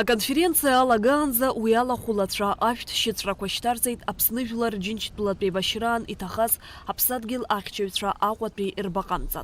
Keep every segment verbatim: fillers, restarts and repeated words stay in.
Аконференциа алагаанӡа уи ала хәылацәа ашәҭ шьыҵәрақәа шьҭарҵеит Аԥсны Жәлар Рџьынџьтәылатә еибашьраан иҭахаз аԥсадгьыл ахьчаҩцәа Аҟәатәи рбаҟанӡа.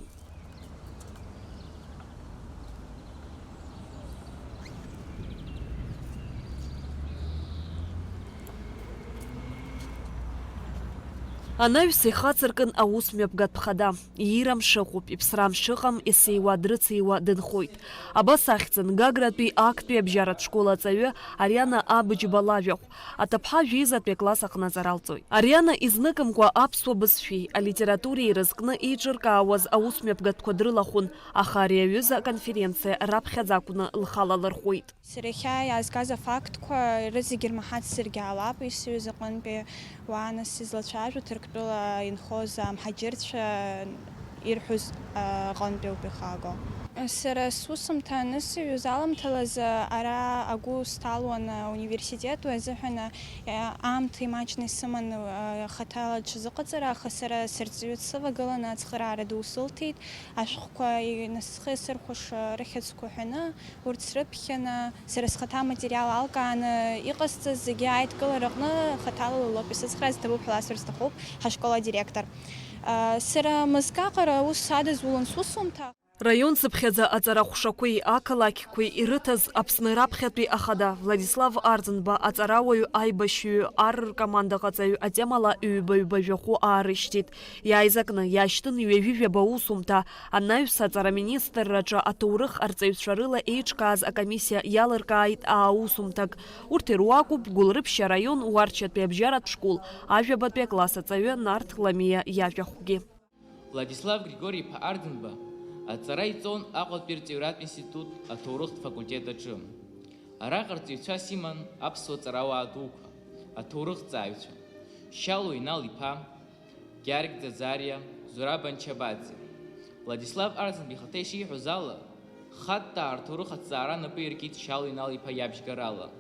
Анаҩс ихацыркын аус мҩаԥгатә хада. Иира мшыҟоуп, иԥсра мшыҟам, есеиуа дрыцеиуа дынхоит. Абас ахьӡын Гагратәи актәи абжьаратә школ аҵаҩы Ариана Абыџьба лажәахә. Аҭыԥҳа жәеизатәи акласс аҟны аҵара лҵоит. Ариана изныкымкәа аԥсуа бызшәеи алитературеи ирызкны еиҿыркаауаз аус мҩаԥгатәқәа дрылахәын, аха ари аҩыза аконференциа раԥхьаӡа акәны лхала лырхәеит. Сара иахьа иаазгаз афактқәа рызегьы рмаҳацзаргьы ҟалап, исҩыз аҟынтәи уаа, нас излацәажәо Ҭырқәтәыла инхоз амҳаџьырцәа ирҳәоз аҟынтәи ауп ихаго. Сара сусумҭа анысыҩуаз аламҭалазы ара агәы сҭалуан университет, уи азыҳәан аамҭа имаҷны исыман хаҭала ҽазыҟаҵара, аха сара сырҵаҩы дсывагыланы ацхыраара ду сылҭеит, ашәҟәқәа насхы сырхәаша рыхьӡқәа ҳәаны. Урҭ срыԥхьаны, сара схаҭа аматериал алкааны иҟасҵаз зегьы аидкылара аҟны хаҭала лоуп исыцхрааз, иҭабуп ҳәа ласҳәар сҭахуп ҳашкол адиректор. Сара мызкы аҟара аус садызулон сусумҭа. Раион цыԥхьаӡа аҵарахәшақәеи ақалақьқәеи ирыҭаз Аԥсны раԥхьатәи ахада Владислав Арӡынба аҵарауаҩ аибашьҩы ар ркомандаҟаҵаҩ атемала ҩба-ҩба жәахәы аарышьҭит. Иааизакны иаашьҭын ҩажәи жәаба усумҭа, анаҩс аҵара министрраҿы аҭоурых арҵаҩцәа рыла еиҿкааз акомиссиа иалыркааит ааусумҭак. Урҭ ируакуп Гәылрыԥшь араион Уарчатәи абжьаратә школ, ажәабатәи акласс аҵаҩы Нарҭ Ламиа иажәахәгьы. Владислав Григори-иԥа Арӡынба аҵара иҵон Аҟәатәи рҵаҩратә институт аҭоурыхтә факультет аҿы. Араҟа рҵаҩцәас иман аԥсуа ҵарауаа дуқәа, аҭоурыхҭҵааҩцәа, Шьалуа Инал-иԥа, Гьаргь Ӡаӡариа, Зураб Анчабаӡе. Владислав Арӡынба ихаҭа ишиҳәоз ала, хатта аҭоурых аҭҵаара напы иркит Шьалуа Инал-иԥа иабжьгарала.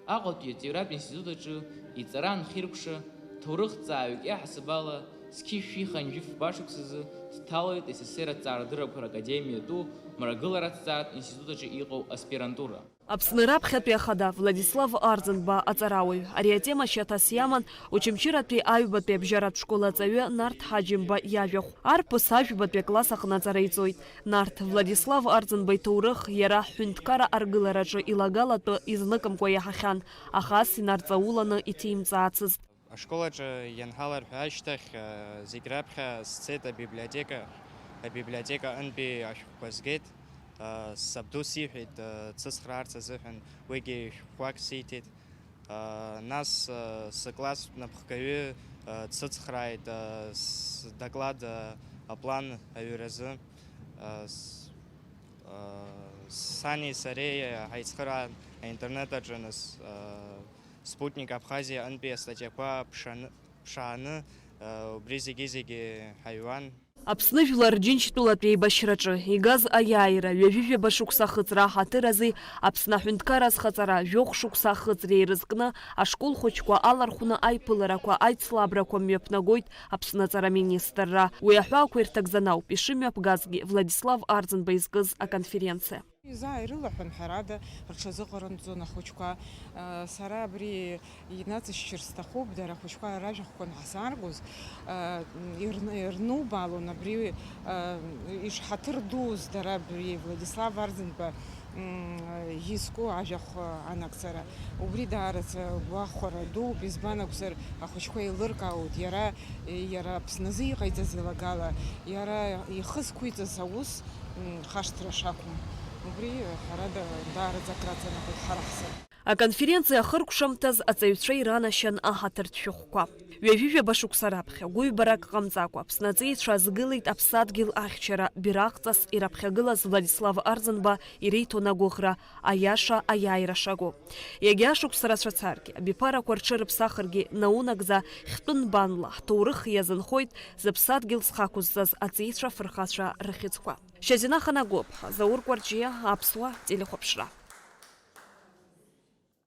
Аҟәатәи аҵаҩратә институт аҿы иҵара анхиркәша, ҭоурыхҭҵааҩык иаҳасаб ала, зқьи жәшәи хынҩажәи фба шықәсазы дҭалоит С С С Р аҭҵаарадыррақәа ракадемиатәу мрагылараҭҵааратә институт аҿы иҟоу аспирантура. Аԥсны раԥхьатәи ахада Владислав Арӡынба аҵарауаҩ. Ари атема шьаҭас иаман Очамчыратәи аҩбатәи абжьаратә школ аҵаҩы Нарҭ Ҳаџьымба иажәахә. Арԥыс ажәбатәи акласс аҟны аҵара иҵоит. Нарҭ Владислав Арӡынба иҭоурых иара ҳҳәынҭқарра аргылараҿы илагалатәы изныкымкәа иаҳахьан, аха ас инарҵауланы иҭимҵаацызт. Ашкол аҿы ианҳаларҳәа ашьҭахь, э, зегь раԥхьа сцеит абиблиотека. Абиблиотека аҟынтәи ашәҟәқәа згеит. Э, сабду сиҳәеит, э, дсыцхраарц азыҳәан, уигьы шәҟәқәак сиҭеит. Э, нас, э, сыкласстә напхгаҩы, э, дсыцхрааит, э, сдоклад, э, аплан аҩразы. Э, с-, э, сани сареи ҳаицхыраан аинтернет аҿы, нас, э, Спутник Абхазиа аҟынтәи астатиақәа ԥшаны, ԥшааны, э, убри зегьы-зегьы ҳаҩуан. Аԥсны Жәлар Рџьынџьтәылатә еибашьраҿы игаз аиааира ҩажәи жәаба шықәса ахыҵра аҳаҭыр азы Аԥсны аҳәынҭқарра азхаҵара жәохә шықәса ахыҵра ирызкны ашкол хәыҷқәа алархәны аиԥыларақәа, аицлабрақәа мҩаԥнагоит Аԥсны аҵара министрра. Уи аҳәаақәа ирҭагӡаны ауп ишымҩаԥгазгьы Владислав Арӡынба изкыз аконференциа. Изааирылаҳәан, ҳәарада, рҽазыҟарымҵон ахәыҷқәа. Сара абри инаҵышьшьыр сҭахуп, дара ахәыҷқәа ражәахәқәа анҳасааргоз, ирн-, ирнубаалон абри, ишҳаҭыр дуз дара абри Владислав Арӡынба, м, изку ажәахә анагӡара. Убри даараӡа гәахәара дууп, избан акәзар, ахәыҷқәа еилыркаауеит, иара, иара Аԥсназы иҟаиҵаз еилагала, иара ихы зқәиҵаз аус, м, хашҭра шақәым. Убри, ҳәарада, даараӡа акраҵанакуеит ҳара ҳзы. Аконференциа ахыркәшамҭаз аҵаҩцәа иранашьан аҳаҭыртә шәҟәқәа. Ҩажәи жәаба шықәса раԥхьа, гәыҩбарак ҟамҵакәа, Аԥсны аҵеицәа азгылеит аԥсадгьыл ахьчара бираҟҵас ираԥхьагылаз Владислав Арӡынба иреиҭон агәыӷра, аиаша аиааира шаго. Иагьа шықәса рацәа царгьы, абиԥарақәа рҽырыԥсахыргьы, наунагӡа хьтәы нбанла ҳҭоурых иазынхоит зыԥсадгьыл зхы ақәызҵаз аҵеицәа фырхацәа рыхьӡқәа. Шьазина Ханагәыԥ, Заур Кәарҷиа, Аԥсуа телехәаԥшра.